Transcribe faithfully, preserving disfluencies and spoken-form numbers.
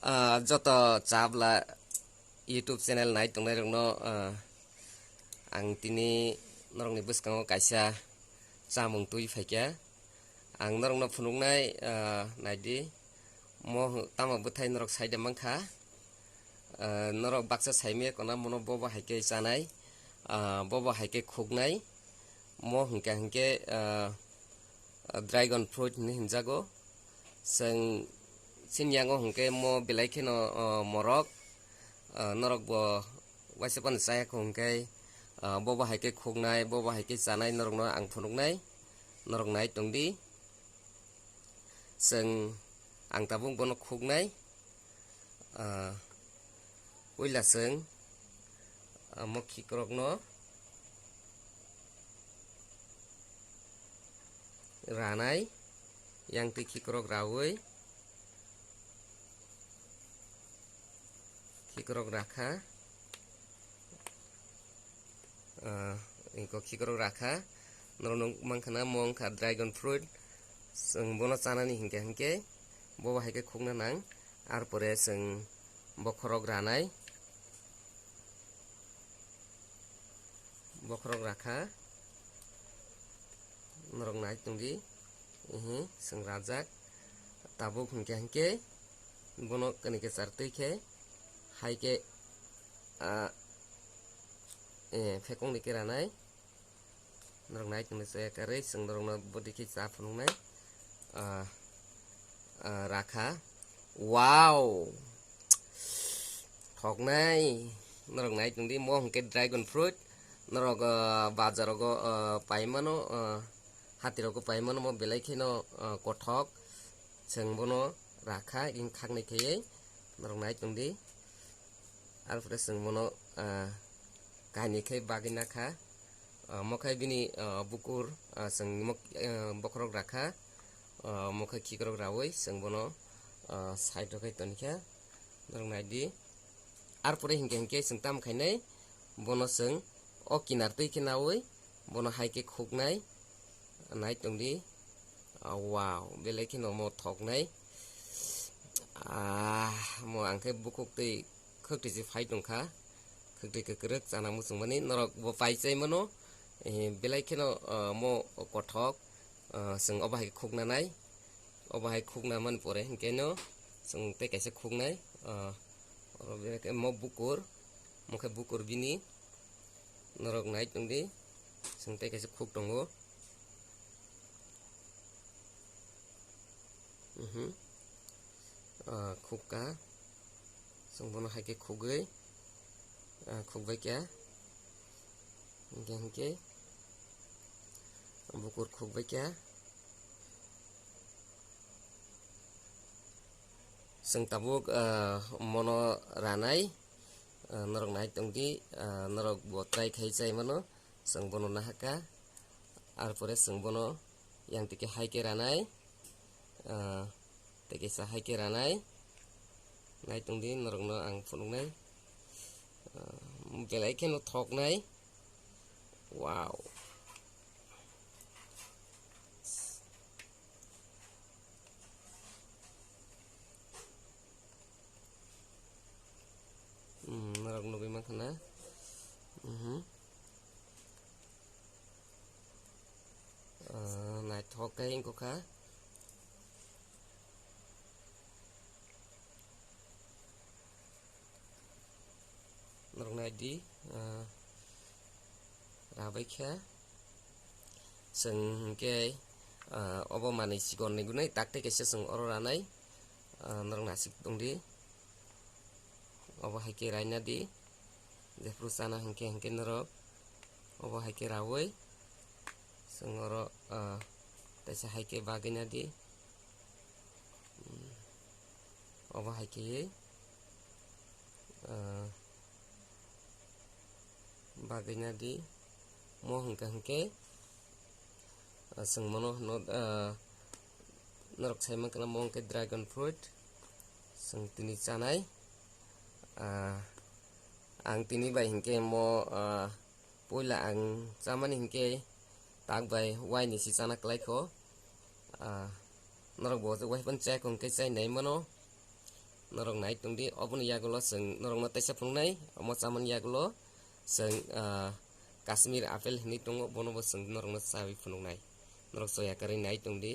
Ah, joto chabla YouTube channel nai tongnai rokno, ah, ang tini norokni bwskango kaisa chamung twi phaikha. Ang norokno phunuknai, ah, naidi, mo tamo bwthai norok saida mankha. Ah, norok baksa saimaya kona mono bobo hai khe chanai, ah, bobo hai khe khuknai. Mo hwnkha hwnkhe, ah, dragon fruit hinwi hinjago. Chwng chini yango hwnkhe mo belai kheno, ah, morok, ah, norok bo waisa phano chaya kho hwnkhe, ah, bobo hai khe khuknai, bobo hai khe chanai norokno ang phunuknai, norok nai tongdi. Chwng ang tabuk bono khuknai, ah, puila chwng, ah, mo khikrokno ranai, yang twi khikrok raui, khikrok rakha, ah, ingko khikrok rakha, norok nung mankha na mo wngkha dragon fruit, chwng bono chanani hinkhe hinkhe bobo hai khe khukna nang, arpore chwng bokhorok ranai. Bokhorok rakha. Norok nai tongdi. Ihi, chwng rajak. Tabuk hinkhe hinkhe bono kani kwchar twi khe hai khe, ah, eh, phekong ni kera nai. Norok nai tongdi chaya karwi chwng norokno bwdwi khe cha phunuknai. Ah, ah, rakha. Wow! Thoknai. Norok nai tongdi, mo hwnkhe dragon fruit. Norok, ah, bazarogo, ah, pai mano, ah, hatirogo pai mano, mo belai kheno, ah, kothok. Chwng bono rakha, ing khaknai khaiwi. Norok nai tongdi. Arpore chwng bono, ah, kainwi khai bagwi nakha. Ah, mo khai bini, ah, bukur, ah, chwng mo, ah, bokhorok rakha. Ah, mo khai khikrok raui chwng bono, ah, side rok khai tonikha. Norok naidi. Arpore hinkhe hinkhe chwng tamo khainai bono chwng o kinar twi khe naui bono hai khe khuknai. Nai tongdi. Ah, wow, belai kheno mo thoknai. Ah, mo ang khe bukhuk twi khwktwi se phai tongkha. Khwktwi kwkrwk chana muchungmani norok bo pai chai mano. Eh, belai kheno, ah, mo kothok, ah, chwng obo hai khukna nai. Obo hai khukna mani pore hinkhe no chwng tei kaisa khuknai. Ah, oro belai khe mo bukur, mo khe bukur bini. Norok nai tongdi, chwng tei kaisa khuk tongo. Mhm. Ah, khukka. Chwng bono hai khe khugwi, ah, khukbai kha. Hinkhe hinkhe bukur khukbai kha. Chwng tabuk, ah, mono ranai, ah, norok nai tongdi, ah, norok bo try khai chai mano, chwng bono nahaka, arpore chwng bono yang tike hai khe ranai, ah, tei kaisa hai khe ranai, nai tongdi norokno ang phunuknai, ah, belai kheno thoknai, wow. Hmm, norok nugwi mankha na? Mhm. Ah, naithok khe wngkha. Norok nai di, ah, rabai kha. Chwng hinkhe, ah, obo manwi chikon ni gwnwi tak tei kaisa chwng oro ranai, ah, norok naisik tongdi. Obo hai khe raina di. Jephuru chana hinkhe hinkhe norok obo hai khe raui chwng oro, ah, teisa hai khe bagwina di. Hmm. Obo hai khe, ah, bagwina di. Mo hwnkha hinkhe, ah, chwng mono hwno, ah, norok sai mankha na mo hwnkhe dragon fruit. Chwng tini chanai. Ah, ang tini bai hinkhe mo, ah, puila ang chamani hinkhe tak bai wai ni si chana kwlai kho. Ah, norok bo wai phano chai kho hinkhe chai nai mano. Norok nai tongdi, oboni yagulo chwng norokno teisa phunuknai, omo chamani yagulo chwng, ah, Kashmir apple hinwi tongo, bono bo chwng norokno chawi phunuknai. Norok choya kwrwi nai tongdi.